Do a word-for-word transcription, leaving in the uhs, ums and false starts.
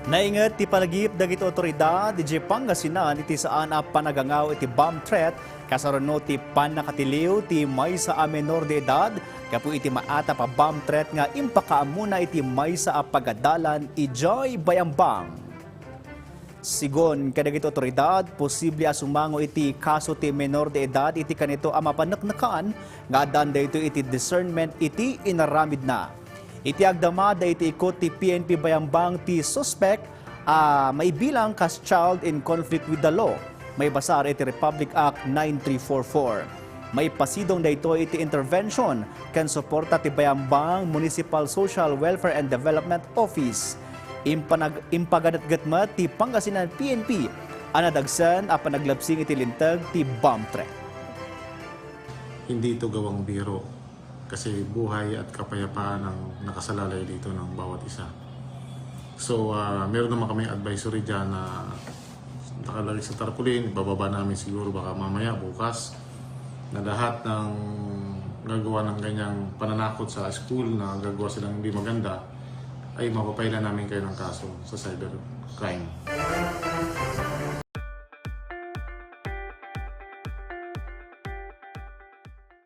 Nainget ti panagip dagiti otoridad idiay Pangasinan iti saan a panagangaw iti bomb threat kasano ti pannakatiliw ti maysa a menor de edad gapu iti maatap a bomb threat nga impakaammona iti maysa a pagadalan idiay Bayambang. Sigun kadagiti otoridad, posible a sumango iti kaso ti menor de edad iti kanito a mapaneknekan nga addaan daytoy iti discernment iti inaramidna. Iti agdama daytoy ikut ti P N P Bayambang ti suspek a maibilang kas child in conflict with the law, maibasar iti Republic Act nine three four four. Maipasidong daytoy iti intervention ken suporta ti Bayambang Municipal Social Welfare and Development Office. Impanag-, impaganetget met ti Pangasinan P N P a nadagsen a panaglabsing iti linteg ti bomb threat. Hindi ito gawang biro kasi buhay at kapayapaan ang nakasalalay dito ng bawat isa. So, ah, meron naman kami advisory dyan na nakalagay sa tarpaulin, ibababa namin siguro baka mamaya, bukas, na lahat ng gagawa ng ganyang pananakot sa school na gagawa silang hindi maganda, ay mapapaila namin kayo ng kaso sa cyber crime.